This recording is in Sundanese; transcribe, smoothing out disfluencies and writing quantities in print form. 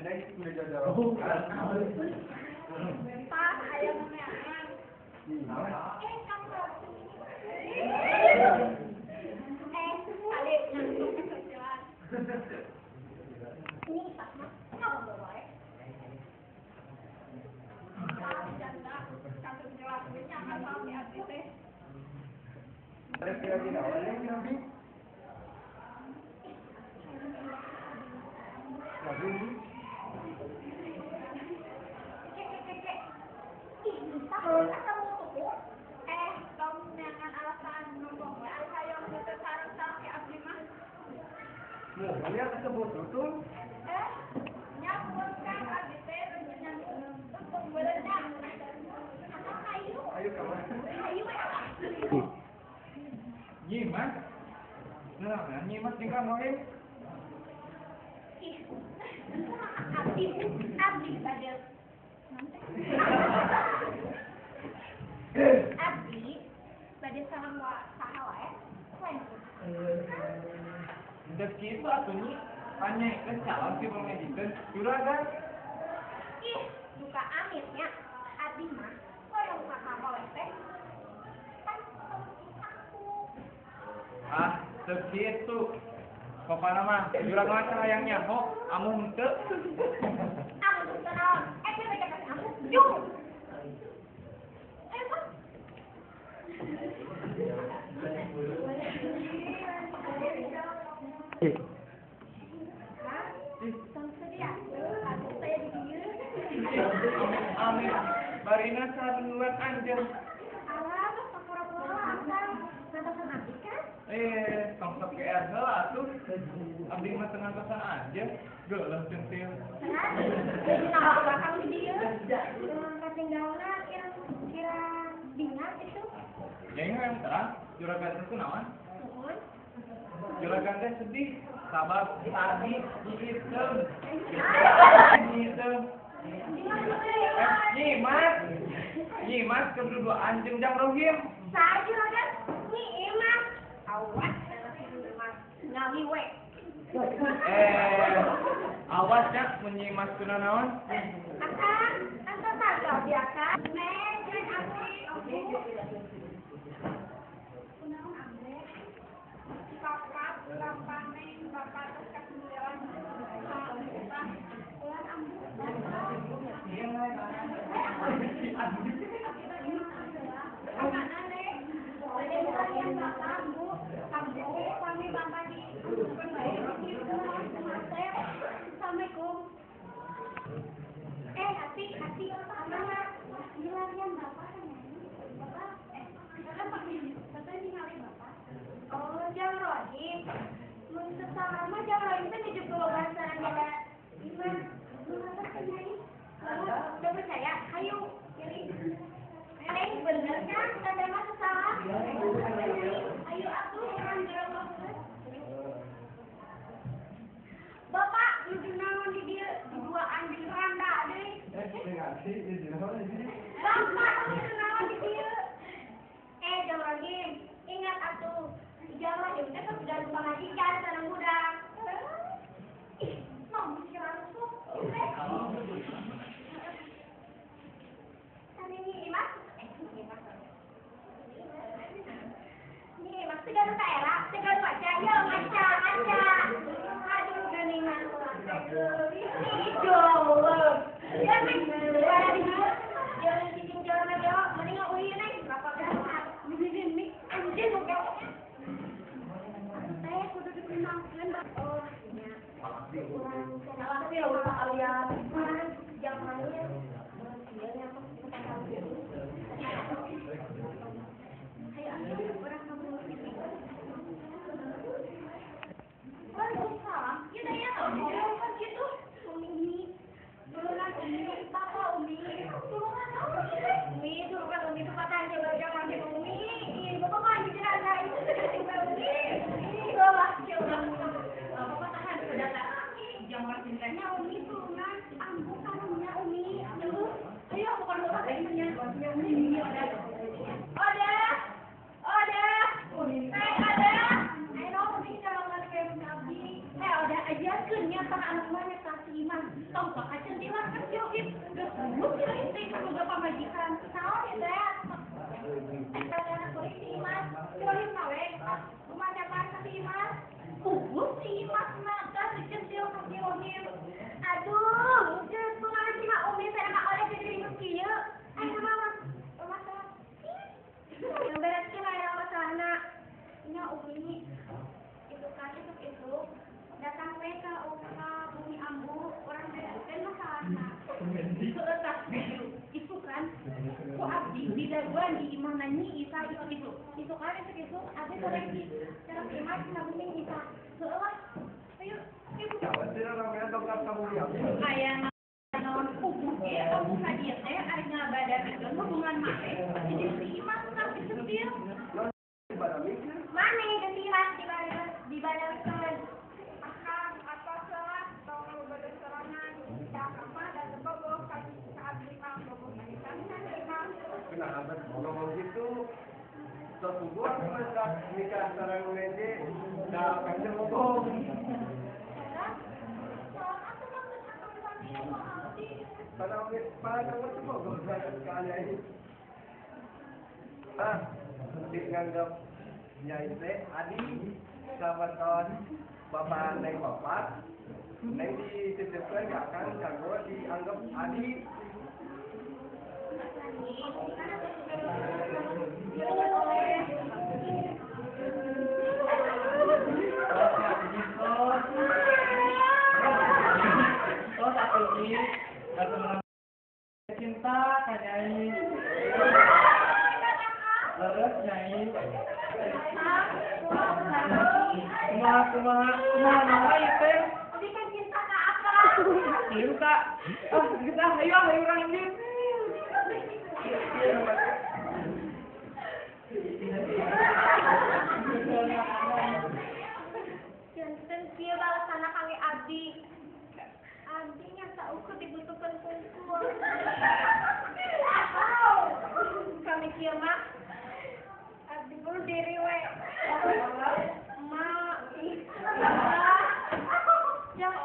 Pak, ayam neangan. Ini Pak, ngapa bawa? Nyimas, nah, nyimas tinggal ngoin. Ih, abdi pada abdi pada salam saha wae. Udah kitu atuh nyi, panyaikeun calon si pamajikeun juragan. Ih, duka amitnya abdi mah hoyong ka koleh teh. Ah, segitu. Pokoknya mah juragan mah hayang nyaho, amun henteu. Amun henteu naon? Eh, dia baca amun jung. Ayo, Pak. Tong sedih atuh, atuh saya di dieu. Amin. Barina sabenuan anjeun. Alah, pura-pura akang. Ngantosan abdi kan? Tong sok GR heula atuh. Abdi mah teu ngantosan anjeun. Geuleuh centil. Nah, jadi naon akang di dieu? Katinggalna kira bingat itu. Jadi yang terang, juragan teh kunaon? Nuhun. Juragan teh sedih sabab tadi nyiiteung. Nyiiteung. Nyimas. Nyimas keur duduan jeung Jang Rohim. Saha juragan? Nyi Imas. Awas Nyimas ngami we. Awas nya mun nyimas kunanaon? Akang, antosan ka abdi akang. Mejen abdi. Kunaon ambe? Papat lampaning bapak terus kasembilan. Ulan ambu. Assalamualaikum. Hati, mana? Larian bapak kan? Bapak, bapak ningali bapak. Oh, Jang Rohim. Mun sesama Jang Rohim teh nuju kebebasan ada iman. Udah percaya? Ayo, pilih. Bener kan? Tanda mah salah. Ayo atuh urang gerobok. Bapak, nuju naon di dieu? Duaan jeung randa deui. Bapak, nuju naon di dieu? Jang Rohim, ingat atuh. Jang Rohim teh sok gaduh pamajikan sareng budak. Ih, mau kira rusuh. Nyi Imas, Nyi Imas, tegaru ka era, tegaru aja, yo ngaca, ngaca. Aduh, geuningan urang teh geulis, hijau. Ya, neng, bara di dieu, jalan cicing jalan aja, mending euy neng, berapa gahat. Mik, anjeun nu gawe. Atuh teh kudu dipertimbangkeun. Ajarkeun nya tah anu mana tah si Imas. Tong pakacentilan ka si Rohim. Geus geus si Rohim teh kaboga pamajikan. Naon ieu teh? Anak kuring si Imas. Si Rohim mah we. Kumaha ka si Imas? Puguh si Imas mah tah dicentil ka si Rohim. Aduh, geus kumaha sih mah Umi teh mah oleh jadi ribut kieu. Ayo mama, masalah. Yang beres kieu aya masalahna. Nya Umi itu kan itu datang we ka bumi ambu urang bereskeun masalahna. Heueuh tah itu kan ku abdi didaguan di imahna Nyi Isa itu. Itu kan isuk abdi sore di sareng Imas na bumi Isa. Heueuh lah. Ayo. Aya naon puguh ge ambu ka dieu teh ari ngabadamikeun hubungan maneh jeung si Imas tah disentil. Maneh jeung si Imas dibadamikeun. Akang atos lah tong loba sorangan da akang mah da teu bogoh ka abdi mah bogoh ka pisan Imam. Kenapa ngomong gitu? Tos puguh aku mah nikah sareng Neje da akang teh bogoh. Para kamu tuh bogoh ka Nyai. Ah, dianggap Nyai teh adi sapertos bapak neng bapak neng dititipkeun ka akang kanggo dianggap adi. Tos atuh Nyi, cinta ka Nyai. Leres Nyai. Kumaha kumaha kumaha naha ieu teh? Abi kan cinta ka akang. Ayo Kak. Ah, geus ah, ayo ayo urang indit. Janten kieu balasanna kangge abdi. Abdi nya saukur dibutuhkeun kungkul. Kami kieu mah abdi bunuh diri we. Ma, yang